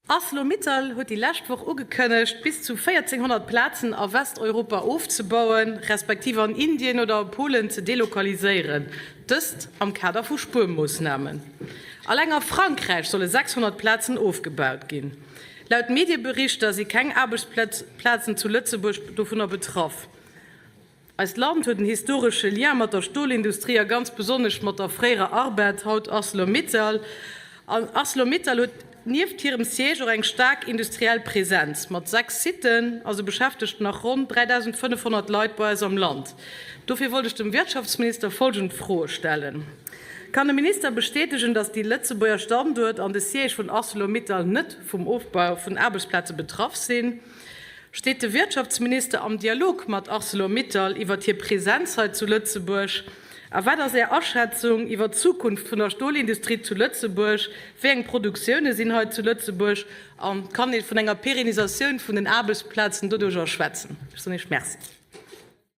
Arcelor-Mittal huet déi lescht Woch ugekënnegt, bis zu 1.400 Plazen a Westeuropa ofzebauen, respektiv an Indien oder a Polen ze delokaliséieren, dëst am Kader vu Spuermoossnamen. Alleng a Frankräich solle 600 Plazen ofgebaut ginn. Laut Medieberichter si keng Aarbechtsplazen zu Lëtzebuerg dovunner betraff. Eist Land huet en historesche Lien mat der Stolindustrie a ganz besonnesch mat der fréierer Arbed, haut Arcelor-Mittal. An Arcelor-Mittal huet nieft hirem Siège och eng staark industriell Präsenz mat 6 Siten a se beschäftegt nach ronn 3.500 Leit bei eis am Land. Dofir wollt ech dem Wirtschaftsminister folgend Froe stellen, Kann de Minister bestätegen, datt déi Lëtzebuerger Standuert an de Siège vun Arcelor-Mittal net vum Ofbau vun Aarbechtsplaze betraff sinn? Steet de Wirtschaftsminister am Dialog mat Arcelor-Mittal iwwert hir Präsenz hei zu Lëtzebuerg? A wat ass Är Aschätzung iwwert d'Zukunft vun der Stolindustrie zu Lëtzebuerg? Wéi eng Produktioune sinn hei zu Lëtzebuerg? A kann ee vun enger Pérennisatioun vun den Aarbechtsplazen doduercher schwätzen? Ech soen Iech Merci.